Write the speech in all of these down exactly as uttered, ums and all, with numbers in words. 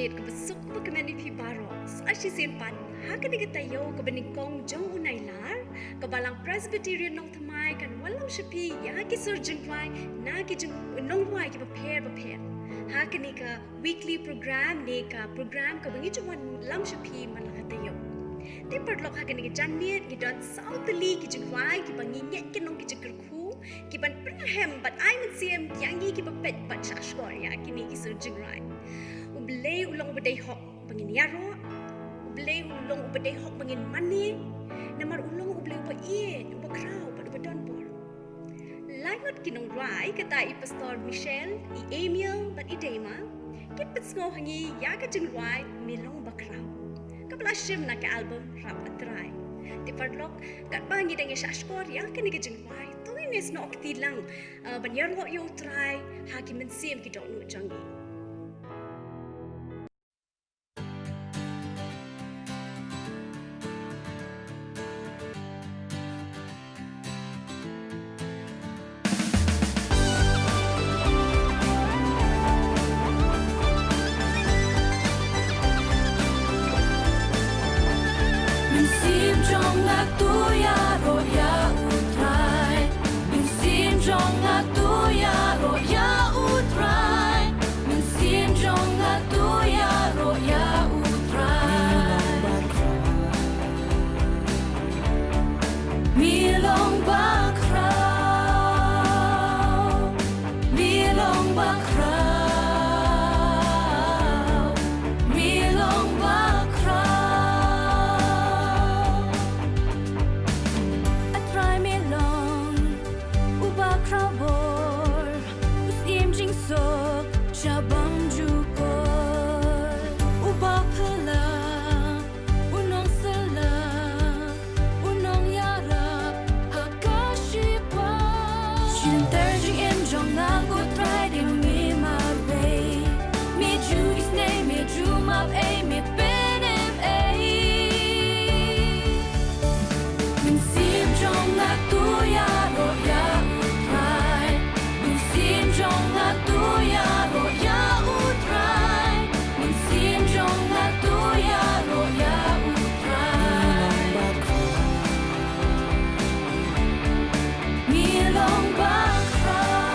Kaba suk ba kmen ïa phi baroh. Sa shisien pat, ha kane ka taïew kaba nyngkong jong u Nailar, ka Balang Presbyterian Nongthymmai kan wallam sha phi ïa ki sur jingrwai na ki jing nongrwai kiba pher ba pher. Ha kane ka weekly program ne ka program kaba ngi ju wallam sha phi man la ka taïew. Te paralok, ha kane ka janmiet ngi don saw tylli ki jingrwai kiba ngi ngeit ki long ki jingkyrkhu, kiban pynrhem bad ai mynsiem ïa ngi kiba peit bad shahshkor ïa kine ki sur jingrwai. U Blei u long uba dei hok ba ngin ïaroh. U Blei u long uba dei hok ba ngin mane. Namar u long u Blei uba ïeit, uba khraw bad uba don bor. Lai ngut ki nongrwai, kata i Pastor Michelle, i Emil bad i Deima, kin pynsngew ha ngi ïa ka jingrwai Me Long Bakhraw, kaba la shim na ka album Rap A Trai. Te paralok, katba ngi dang ïa shahshkor ïa kane ka jingrwai, to ngin ïa snoh kti lang, eh, ban ïaroh ïa U Trai ha ki mynsiem ki dohnud jong ngi. Mynsiem jong nga to ïaroh ïa U Trai. Mynsiem jong nga to ïaroh ïa U Trai. Mynsiem jong nga to ïaroh ïa U Trai. Me long bakhraw, me long bakhraw, me long bakhraw. A Trai me long uba khraw bor, u Syiem jingsuk sha bangjukut, uba phylla, u nongsylla, u nongïarap ha ka shipor. Shyntur jingim jong nga ko Trai dei ma me marwei. Me ju isynei, me ju map ei, me pynim ei. Mynsiem jong nga to ïaroh ïa U Trai. Mynsiem jong nga to ïaroh ïa U Trai. Mynsiem jong nga to ïaroh ïa U Trai. Me long bakhraw,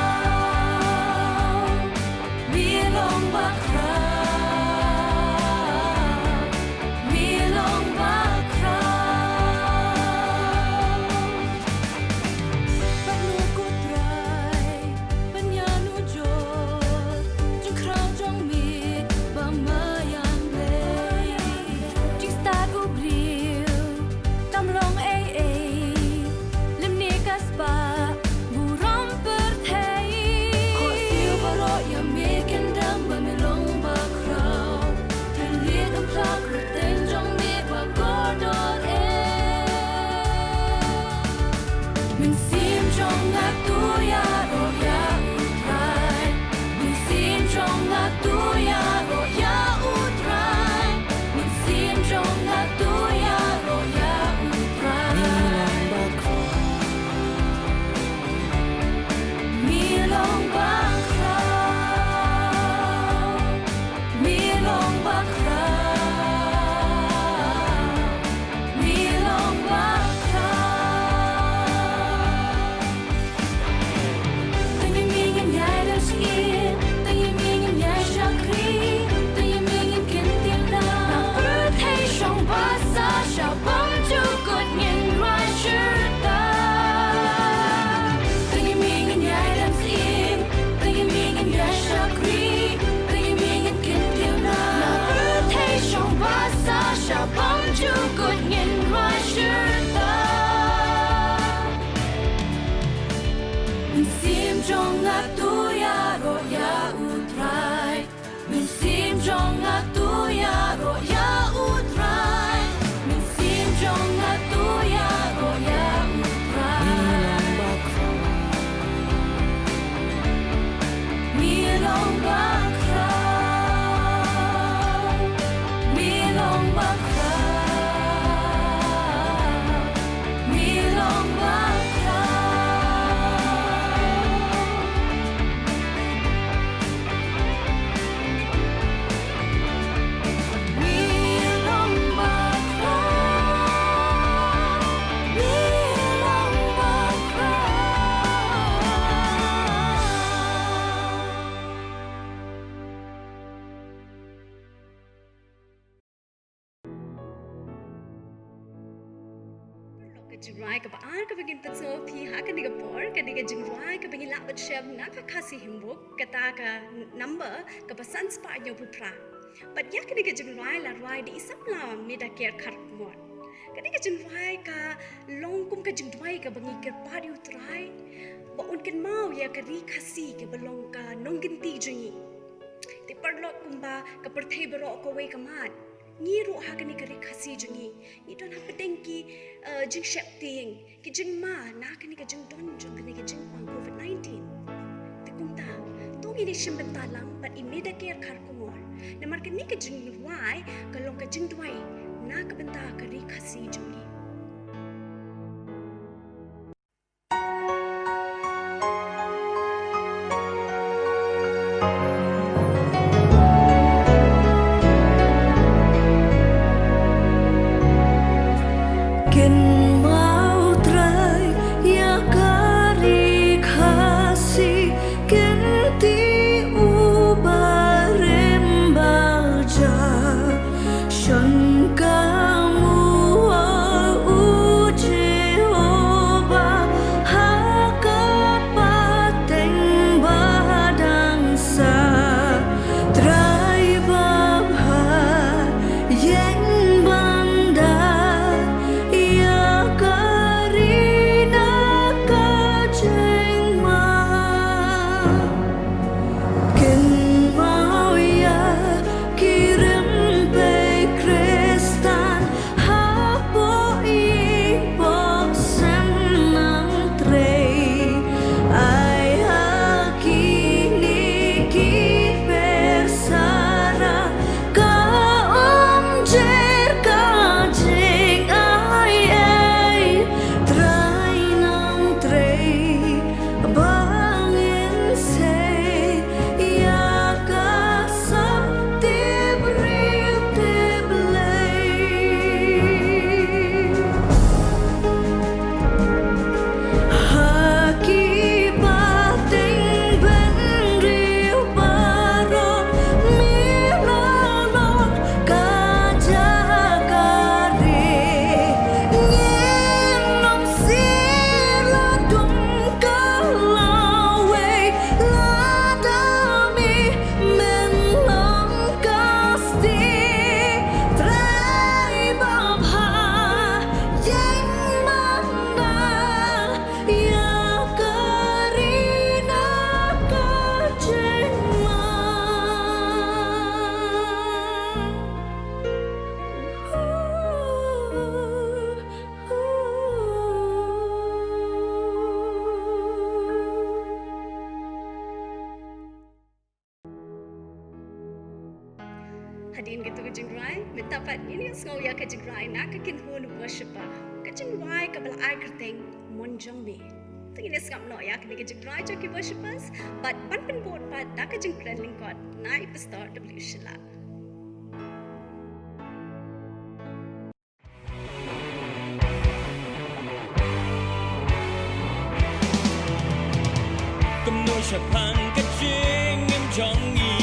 Jingrwai kaba ar kaba ngin pynsngew ïa phi ha kane ka por, kane ka jingrwai kaba ngi lah ban shem na ka Khasi Hymnbook, kata ka number kaba san spah hynñiew phew phra. Bad ïa kane ka jingrwai la rwai da i samla Medaker Kharkongor. Kane ka jingrwai ka long kum ka jingduwai kaba ngi kyrpad ïa u Trai ba un kynmaw ïa ka ri Khasi kaba long ka nongkynti jong ngi. Te paralok, kumba ka pyrthei baroh kawei ka mad, ngi ruh ha kane ka ri Khasi jong ngi ngi don hapdeng ki, eh, jingsheptieng, ki jingma na kane ka jingdon jong kane ka jingpang covid nineteen. Te kumta, to ngin ïa shim bynta lang bad i Medaker Kharkongor, namar kane ka jingrwai ka long ka jingduwai na ka bynta ka ri Khasi jong ngi. Kynmaw Trai ïa ka ri Khasi, kynti u barim bajam. Shon ka mut u Jehobah ha ka pateng ba dang sah. Trai babha, ïeng ban da ïa ka ri na ka jingma. Kynmaw ïa ki rympei Khristan hapoh i Boxing Nongtrei. Ai ha kine ki pyrsa ra ka umjer ka jingaiei. Trai Nongtrei, ba ngin sei ïa ka sap tip briew tip Blei. Ha ki pateng bynriew baroh, me la long ka jaka rieh. Ngin ym sir la dum ka lawei, lada me men long ka stieh. Trai babha, ïeng ban da ïa ka ri na ka jingma. Hadien kito ki jingrwai, mynta pat ngin ïa sngew ïa ka jingrwai na ka kynhun Worshipper. Ka jingrwai kaba la ai kyrteng Mon Jong Me. Te ngin ïa sngap noh ïa kane ka jingrwai jong ki Worshippers, bad ban pynbud pat da ka jingkren lyngkot na i Pastor W Shylla. Kumno shaphang ka jingim jong ngi,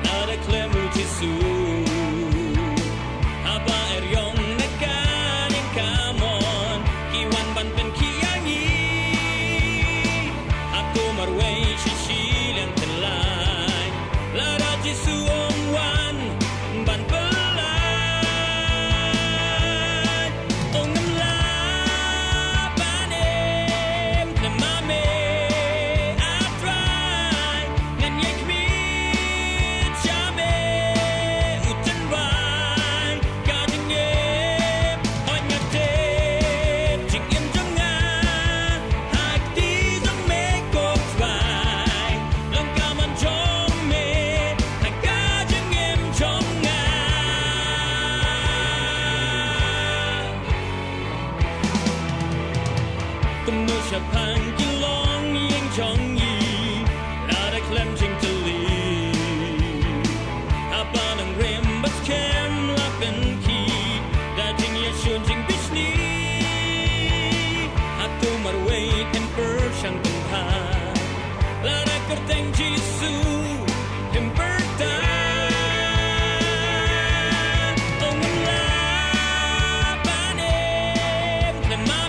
lada khlem U Jisu. Haba eriong na ka liang kamon, ki wan ban pynkhih ïa ngi. Hato marwei shi shiliang tyllai, lada Jisu um wan ban pynlait. Ong ngam lah ban im khlem ma me, A Trai. Ngan ïai khmih sha me, U Trai. Ka jingim, hooid nga tip jingim jong nga ha kti jong me ko Trai. Long ka mon jong me ha ka jingim jong nga. Kumno shaphang ki longïing jong ngi, lada khlem jingtylli. Haba nongrim bad skhem la pynkhih da jingïashun jingbishni, hato marwei kan pyrshang pynbha? Lada kyrteng Jisu im pyrta, ong ngam lah ban im khlem ma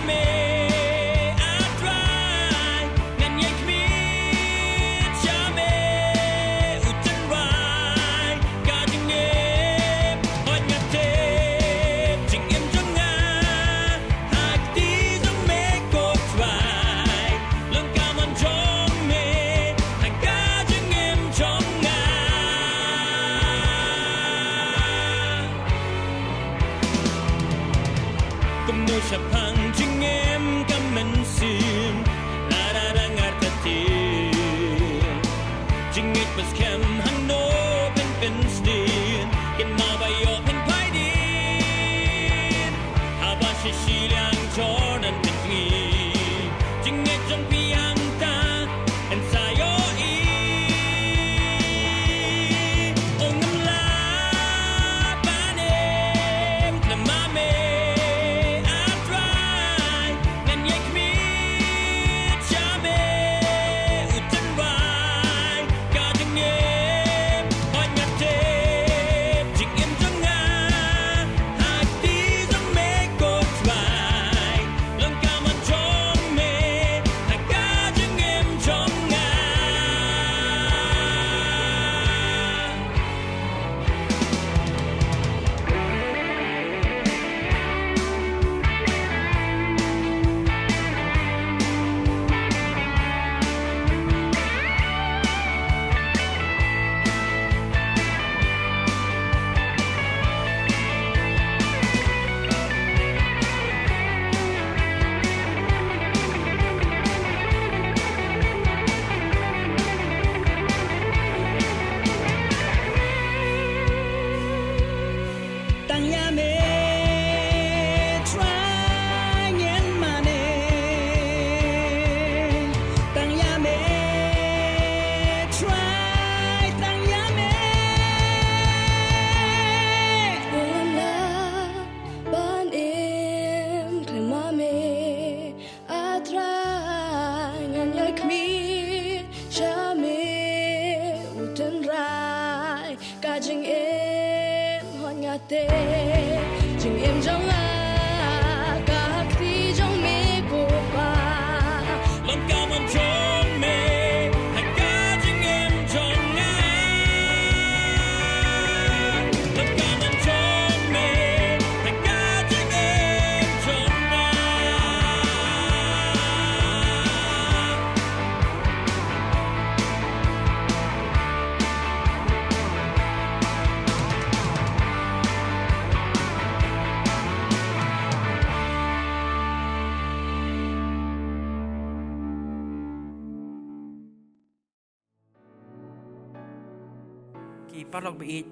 Ki paralok ba ïeit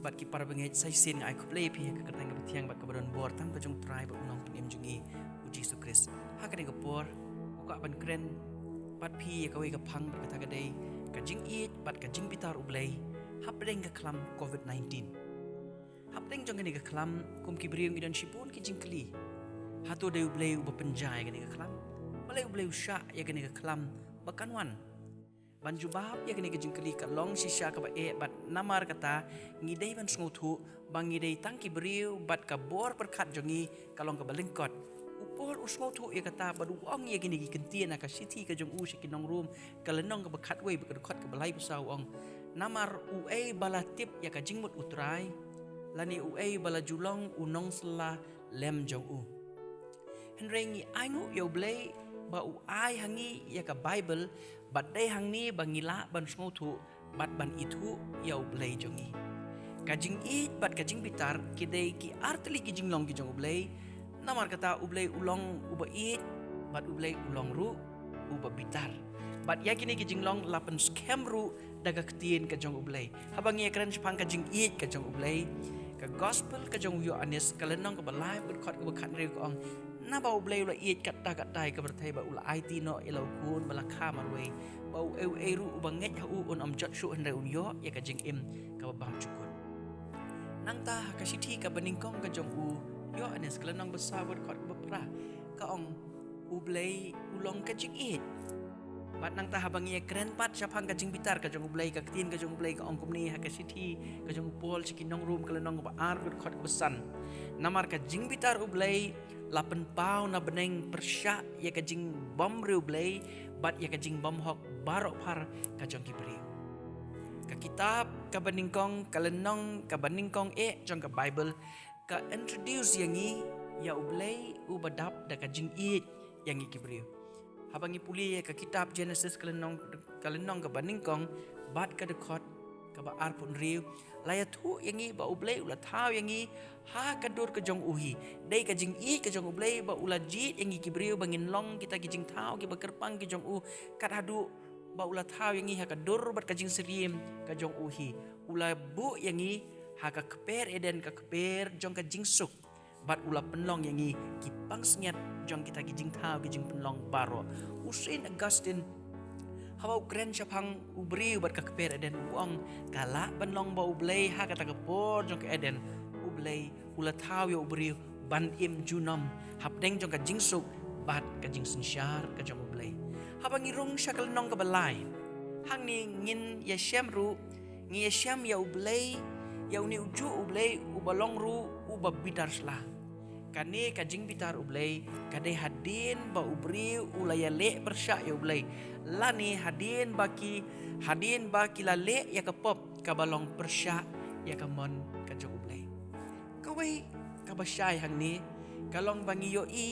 bad ki para bangeit, sa shisien nga ai khublei ïa phi ha ka kyrteng kaba thiang bad kaba don bor tang ka jong U Trai bad U Nongpynim jong ngi U Jisu Khrist. Ha kane ka por u kwah ban kren bad phi ïa kawei ka phang bad kata ka dei ka jingïeit bad ka jingbitar U Blei hapdeng ka khlam covid nineteen. Hapdeng jong kane ka khlam, kum ki briew ngi don shibun ki jingkylli. Hato dei U Blei uba pynjah ïa kane ka khlam? Balei U Blei u shah ïa kane ka khlam ba kan wan? Ban jubab ïa kane ka jingkylli ka long shisha kaba eh bad namar kata ngi dei ban sngewthuh ba ngi dei tang ki briew bad ka bor pyrkhat jong ngi ka long kaba lyngkot. U Paul u sngewthuh ïa kata bad u ong ïa kine ki kyntien ha ka shithi ka jong u sha ki nong Rom, ka lynnong kaba khatwei bad ka dkhot kaba laiphew saw, u ong: Namar uei ba la tip ïa ka jingmut U Trai, lane uei ba la ju long u nongsylla lem jong u? Hynrei ngi ainguh ïa U Blei ba u ai ha ngi ïa ka Baibl, bad dei hangne ba ngi lah ban sngewthuh bad ban ithuh ïa U Blei jong ngi. Ka jingïeit bad ka jingbitar ki dei ki artylli ki jinglong ki jong U Blei. Namar kata U Blei u long uba ïeit bad U Blei u long ruh uba bitar. Bad ïa kine ki jinglong la pynskhem ruh da ka ktien ka jong U Blei. Haba ngi ïa kren shaphang ka jingïeit ka jong U Blei, ka Gospel ka jong u Ïoannis, ka lynnong kaba lai, ka dkhot kaba khathynriew, ka ong: Naba U Blei u la ïeit katda katda ïa ka pyrthei bad u la aiti noh ïa la u Khun ba la kha marwei, ba uei uei ruh uba ngeit ha u un ym jot shuh hynrei un ïoh ïa ka jingim kaba bymjukut. Nangta ha ka shithi kaba nyngkong ka jong u Ïoannis, ka lynnong ba saw, ka dkhot kaba phra, ka ong: U Blei u long ka jingïeit. Bad nangta haba ngi ïa kren pat shaphang ka jingbitar ka jong U Blei, ka ktien ka jong U Blei ka ong kumne ha ka shithi ka jong u Paul sha ki nong Rom, ka lynnong kaba ar, ka dkhot kaba san: Namar ka jingbitar U Blei la pynpaw na bneng pyrshah ïa ka jingbymriewblei bad ïa ka jingbymhok baroh phar ka jong ki briew. Ka kitab kaba nyngkong, ka lynnong kaba nyngkong eh jong ka Baibl, ka introduce ïa ngi ïa U Blei uba dap da ka jingïeit ïa ngi ki briew. Haba ngi pule ïa ka kitab Genesis, ka lynnong, ka lynnong kaba nyngkong bad ka dkhot kaba arphew hynriew, la ïathuh ïa ngi ba U Blei u la thaw ïa ngi ha ka dur ka jong u hi. Dei ka jingïeit ka jong U Blei ba u la jied ïa ngi ki briew ba ngin long kita ki jingthaw kiba kyrpang ki jong u, kat haduh ba u la thaw ïa ngi ha ka dur bad ka jingsyriem ka jong u hi. U la buh ïa ngi ha ka kper Eden, ka kper jong ka jingsuk, bad u la pynlong ïa ngi ki pansngiat jong kita ki jingthaw ki jingpynlong baroh. U Saint Augustine, haba u kren shaphang u briew bad ka kper Eden, u ong: Ka lah ban long ba U Blei ha kata ka por jong ka Eden, U Blei u la thaw ïa u briew ban im junom hapdeng jong ka jingsuk bad ka jingsynshar ka jong U Blei. Haba ngi rung sha ka lynnong kaba lai, hangne ngin ïa shem ruh, ngi ïa shem ïa U Blei, ïa une ujuh U Blei uba long ruh uba bitar sla. Kane ka jingbitar U Blei ka dei hadien ba u briew u la ïaleh pyrshah ïa U Blei, lane hadien ba ki, hadien ba ki la leh ïa ka pop kaba long pyrshah ïa ka mon ka jong U Blei. Kawei kaba shai hangne ka long ba ngi ïohi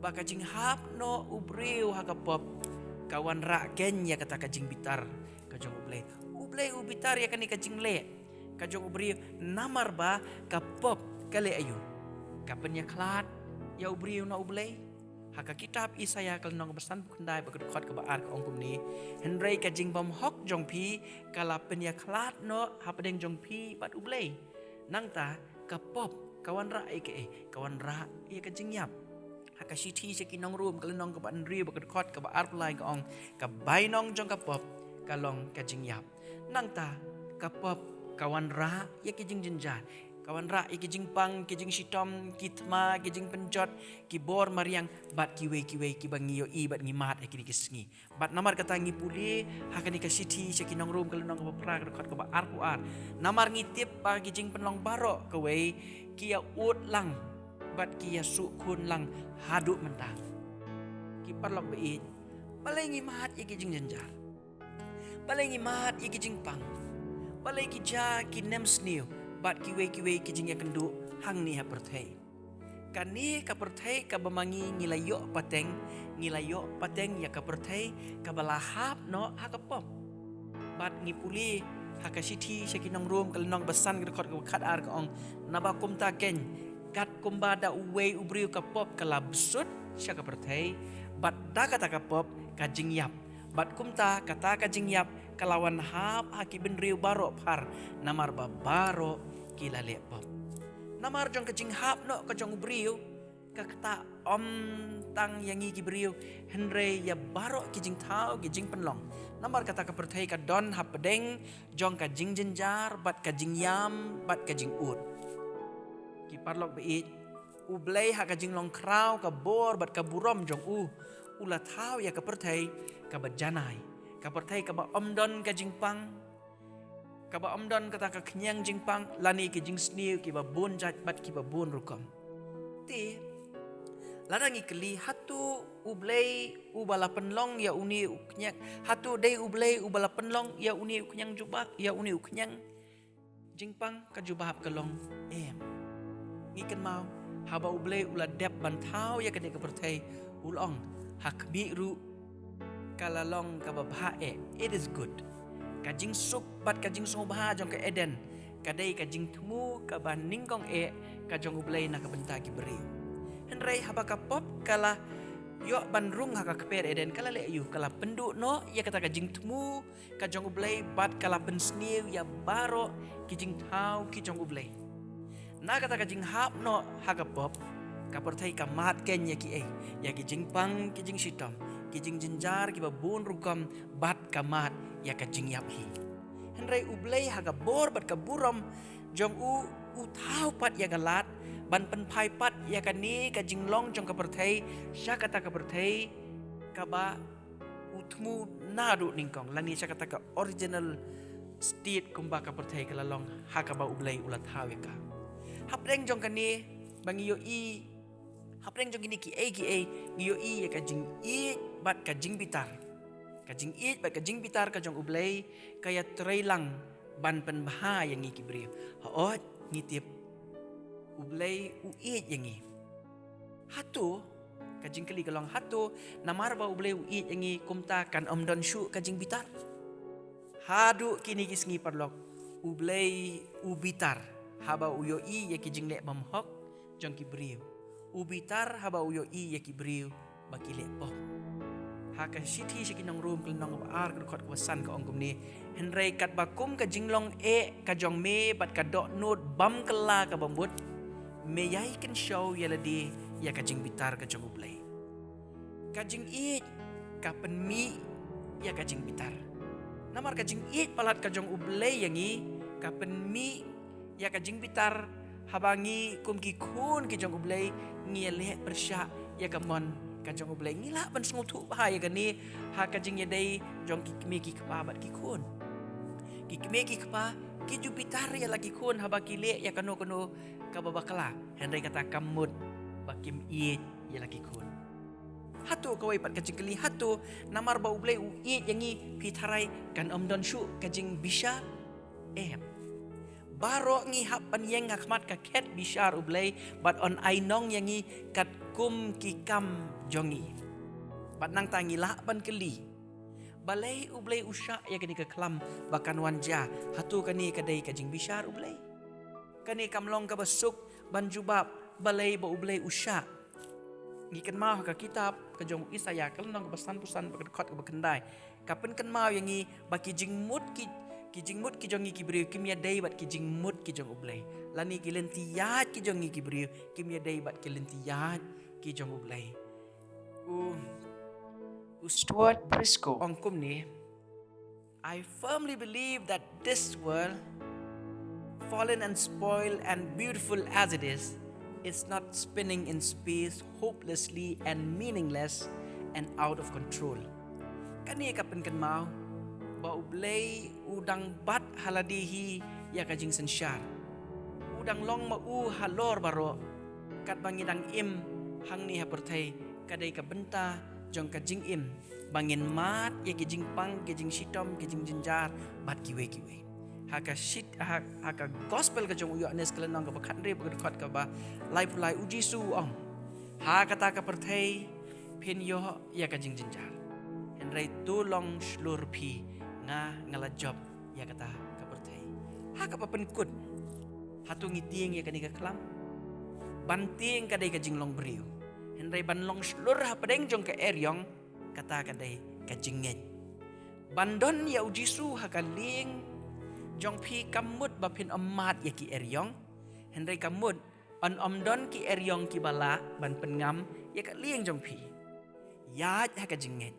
ba ka jinghap noh u briew ha ka pop ka wanrah keiñ ïa kata ka jingbitar ka jong U Blei. U Blei u bitar ïa kane ka jingleh ka jong u briew namar ba ka pop ka leh aïu? Ka pynïakhlad ïa u briew na U Blei. Ha ka kitab Isaïah, ka lynnong ba sanphew khyndai bad ka dkhot kaba ar ka ong kumne: Hynrei ka jingbymhok jong phi ka la pynïakhlad noh hapdeng jong phi bad U Blei. Nangta ka pop ka wanrah ïa kaei? Ka wanrah ïa ka jingïap. Ha ka shithi sha ki nong Rom, ka lynnong kaba hynriew bad ka dkhot kaba arphew lai, ka ong: Ka bainong jong ka pop ka long ka jingïap. Nangta ka pop ka wanrah ïa ki jingjynjar, ka wanrah ïa ki jingpang, ki jingshitom, ki thma, ki jingpynjot, ki bor mariang bad kiwei kiwei kiba ngi ïohi bad ngi mad ha kine ki sngi. Bad namar kata ngi pule ha kane ka shithi sha ki nong Rom, ka lynnong kaba phra, ka dkhot kaba arphew ar: Namar ngi tip ba ki jingpynlong baroh kawei ki ïa ud lang bad ki ïa suk khun lang haduh mynta. Ki paralok ba ïeit, balei ngi mad ïa ki jingjynjar? Balei ngi mad ïa ki jingpang? Balei ki jia ki nemsniew bad kiwei kiwei ki jingïakynduh hangne ha pyrthei? Kane ka pyrthei kaba ma ngi ngi la ïoh pateng, ngi la ïoh pateng ïa ka pyrthei kaba la hap noh ha ka pop. Bad ngi pule ha ka shithi sha ki nong Rom, ka lynnong ba san, ka dkhot kaba khatar, ka ong: Naba kumta keiñ, kat kumba da uwei u briew ka pop ka la bsut sha ka pyrthei, bad da kata ka pop ka jingïap, Bad kumta kata ka jingïap ka la wan hap ha ki bynriew baroh phar, namar ba baroh ki la leh pop. Namar jong ka jinghap noh ka jong u briew, ka ktah ym tang ïa ngi ki briew, hynrei ïa baroh ki jingthaw ki jingpynlong. Namar kata ka pyrthei ka don hapdeng jong ka jingjynjar bad ka jingïam bad ka jingud. Ki paralok ba ïeit, U Blei ha ka jinglong khraw ka bor bad ka burom jong u, u la thaw ïa ka pyrthei kaba janai, ka pyrthei kaba ym don ka jingpang, kaba ym don kata ka khñiang jingpang lane ki jingsniew kiba bun jait bad kiba bun rukom. Te lada ngi kylli, hato U Blei uba la pynlong ïa une u khñiang, hato dei U Blei uba la pynlong ïa une u khñiang jubab, ïa une u khñiang jingpang? Ka jubab ka long em. Ngi kynmaw, haba U Blei u la dep ban thaw ïa kane ka pyrthei, u la ong, ha khmih ruh ka la long kaba bha eh, it is good. Ka jingsuk bad ka jingsngewbha jong ka Eden ka dei ka jingthmu kaba nyngkong eh ka jong U Blei na ka bynta ki briew. Hynrei haba ka pop ka la ïoh ban rung ha ka kper Eden, ka la leh aïu? Ka la pynduh noh ïa kata ka jingthmu ka jong U Blei bad ka la pynsniew ïa baroh ki jingthaw ki jong U Blei. Na kata ka jinghap noh ha ka pop, ka pyrthei ka mad keiñ ïa kiei? Ïa ki jingpang, ki jingshitom, ki jingjynjar kiba bun rukom, bad ka mad ïa ka jingïap hi. Hynrei U Blei ha ka bor bad ka burom jong u, u thaw pat ïa ka lad ban pynphai pat ïa kane ka jinglong jong ka pyrthei sha kata ka pyrthei kaba u thmu naduh nyngkong, lane sha kata ka original state kumba ka pyrthei ka la long ha kaba U Blei u la thaw ïa ka. Hapdeng jong kane ba ngi ïohi, hapdeng jong kine kiei kiei, ngi ïohi ïa ka jingïeit bad ka jingbitar. Ka jingïeit bad ka jingbitar ka jong U Blei ka ïatreilang ban pynbha ïa ngi ki briew. Hooid, ngi tip U Blei u ïeit ïa ngi. Hato, ka jingkylli ka long, hato namar ba U Blei u ïeit ïa ngi kumta kan ym don shuh ka jingbitar? Haduh kine ki sngi, paralok, U Blei u bitar haba u ïohi ïa ki jingleh bymhok jong ki briew. U bitar haba u ïohi ïa ki briew ba ki leh pop. Ha ka shithi sha ki nong Rom, ka lynnong kaba ar, ka dkhot kaba san, ka ong kumne: Hynrei katba kum ka jinglong eh ka jong me bad ka dohnud bymkylla kaba mut, me ïai kynshew ïa lade ïa ka jingbitar ka jong U Blei. Ka jingïeit ka pynmih ïa ka jingbitar. Namar ka jingïeit palat ka jong U Blei ïa ngi ka pynmih ïa ka jingbitar haba ngi kum ki khun ki jong U Blei ngi ïaleh pyrshah ïa ka mon ka jong U Blei. Ngi lah ban sngewthuh bha ïa kane ha ka jingïadei jong ki kmie ki kpa bad ki khun. Ki kmie ki kpa ki ju bitar ïa la ki khun haba ki leh ïa kano kano kaba bakla. Hynrei kata kam mut ba kim ïeit ïa la ki khun. Hato, kawei pat ka jingkylli, hato namar ba U Blei u ïeit ïa ngi, phi tharai kan ym don shuh ka jingbishar? Em. Baroh ngi hap ban ïeng ha khmat ka khet bishar U Blei bad un ai nong ïa ngi katkum ki kam jong ngi. Bad nangta ngi lah ban kylli, balei U Blei u shah ïa kane ka khlam ba kan wan jia? Hato kane ka dei ka jingbishar U Blei? Kane kam long kaba suk ban jubab balei ba U Blei u shah. Ngi kynmaw ha ka kitab ka jong u Isaïah, ka lynnong kaba sanphew san, ka dkhot kaba khyndai, ka pynkynmaw ïa ngi ba ki jingmut ki, ki jingmut ki jong ngi ki briew kim ïadei bad ki jingmut ki jong U Blei, lane ki lynti ïaid ki jong ngi ki briew kim ïadei bad ki lynti ïaid ki jong U Blei. U, u Stuart Briscoe ong kumne: I firmly believe that this world, fallen and spoiled and beautiful as it is, is not spinning in space hopelessly and meaningless and out of control. Kane ka pynkynmaw ba U Blei u dang bat ha lade hi ïa ka jingsynshar. U dang long ma u halor baroh. Katba ngi dang im hangne ha pyrthei, ka dei ka bynta jong ka jingim ba ngin mad ïa ki jingpang, ki jingshitom, ki jingjynjar bad kiwei kiwei. Ha ka shit, ha, ha ka gospel ka jong u Ïoannis, ka lynnong kaba khathynriew, ka dkhot kaba laiphew lai, u Jisu u ong, ha kata ka pyrthei phin ïoh ïa ka jingjynjar. Hynrei to long shlur phi, nga, nga la jop ïa kata ka pyrthei. Ha kaba pynkut, hato ngi tieng ïa kane ka khlam? Ban tieng ka dei ka jinglong briew. Hynrei ban long shlur hapdeng jong ka eriong, kata ka dei ka jingngeit. Ban don ïa u Jisu ha ka lieng jong phi kam mut ba phin ym mad ïa ki eriong, hynrei kam mut yn ym don ki eriong kiba lah ban pynngam ïa ka lieng jong phi. Ïaid ha ka jingngeit,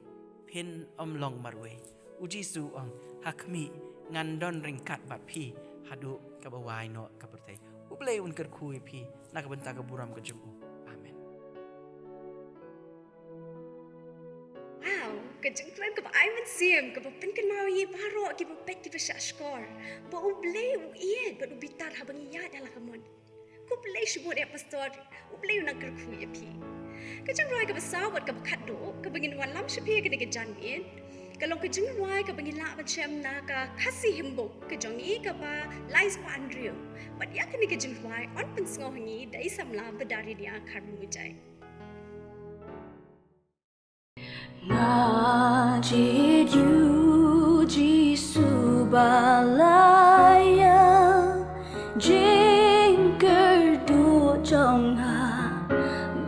phin ym long marwei. U Jisu u ong, ha khmih, ngan don ryngkat bad phi haduh kaba wai noh ka pyrthei. U Blei un kyrkhu ïa phi na ka bynta ka burom ka jong u. Amen. Wow, ka jingkren kaba ai mynsiem, kaba pynkynmaw ïa baroh kiba peit kiba shahshkor ba U Blei u ïeit bad u bitar haba ngi ïaid ha la ka mon. Khublei shibun eh Pastor, U Blei un nang kyrkhu ïa phi. Ka jingrwai kaba saw bad kaba khatduh kaba ngin wallam sha phi ha kane ka janmiet ka long ka jingrwai kaba ngi lah ban shem na ka Khasi Hymnbook ka jong ngi kaba lai spah hynriew. Bad ïa kane ka jingrwai yn pynsngew ha ngi da i samla Badarinia Kharmujai. Nga jied ïa u Jisu ba la ïa jingkyrduh jong nga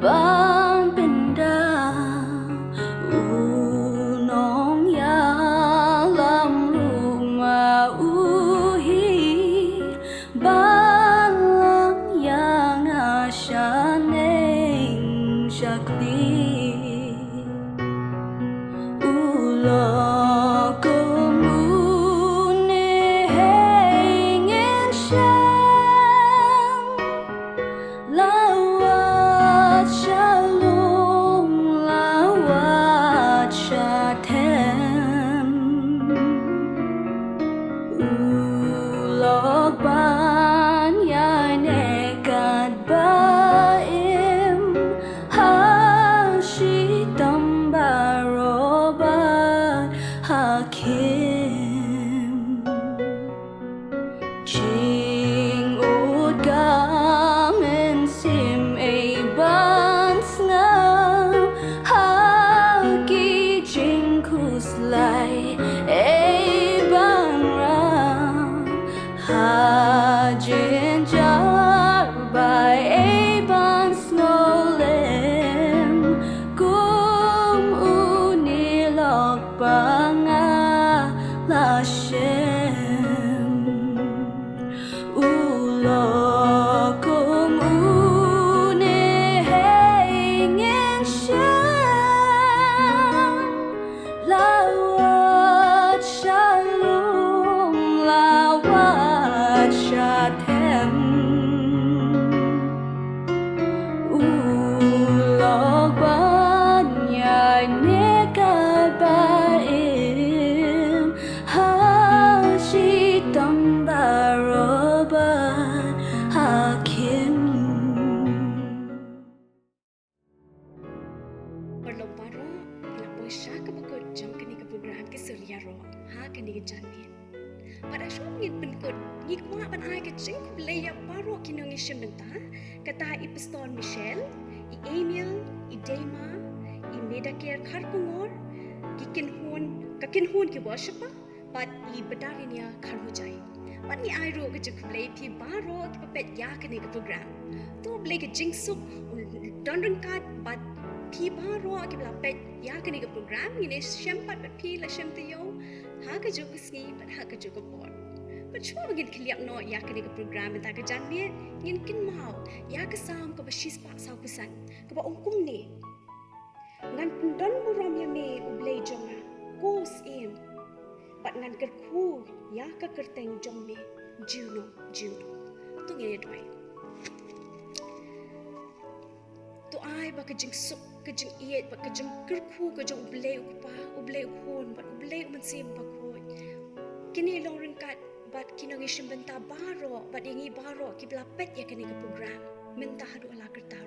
ban pyndonkam. U nongïalam ruh ma u hi ban lam ïa nga shaneng shakhlieh. U lok kum une hei ngin shem. La wad sha lum, la wad sha them. U lok ban ïaineh katba im ha shitom baroh bad ha khim. Jingud ka mynsiem ei ban sngap ha ki jingkhuslai ei ban rah ha jynjar ba ei ban sngewlem kum une lok ba nga la shem. U lok kum une hei ngin shem. La wad sha lum, la wad sha them. U lok ban ïaineh katba im ha shitom baroh bad ha khim. Paralok baroh, la poi sha kaba kut jong kane ka program Ki Sur Ïaroh ha kane ka janmiet. Bad ha shuwa ngin pynkut, ngi kwah ban ai ka jingkhublei ïa baroh ki nongïashim bynta, kata i Pastor Michelle, i Emil, i Deima, i Medaker Kharkongor, ki kynhun, ka kynhun ki worshipper, bad i Badarinia Kharmujai. Bad ngi ai ruh ka jingkhublei ïa phi baroh kiba peit ïa kane ka program. To U Blei ka jingsuk un don ryngkat bad phi baroh kiba la peit ïa kane ka program, ngin ïashem pat bad phi la shem taïew ha kajuh ka sngi bad ha kajuh ka por. Bad shuwa ba ngin khylliap noh ïa kane ka program mynta ka janmiet, ngin kynmaw ïa ka Salm kaba shispah sawphew san kaba ong kumne: Ngan pyndon burom ïa me, U Blei jong nga, ko Syiem, bad ngan kyrkhu ïa ka kyrteng jong me junom junom. To ngin ïa duwai. To ai ba ka jingsuk, ka jingïeit bad ka jingkyrkhu ka jong U Blei U Kpa, U Blei U Khun bad U Blei U Mynsiem Bakhuid kin ïa long ryngkat bad ki nongïashim bynta baroh bad ïa ngi baroh kiba la peit ïa kane ka program mynta haduh la kata.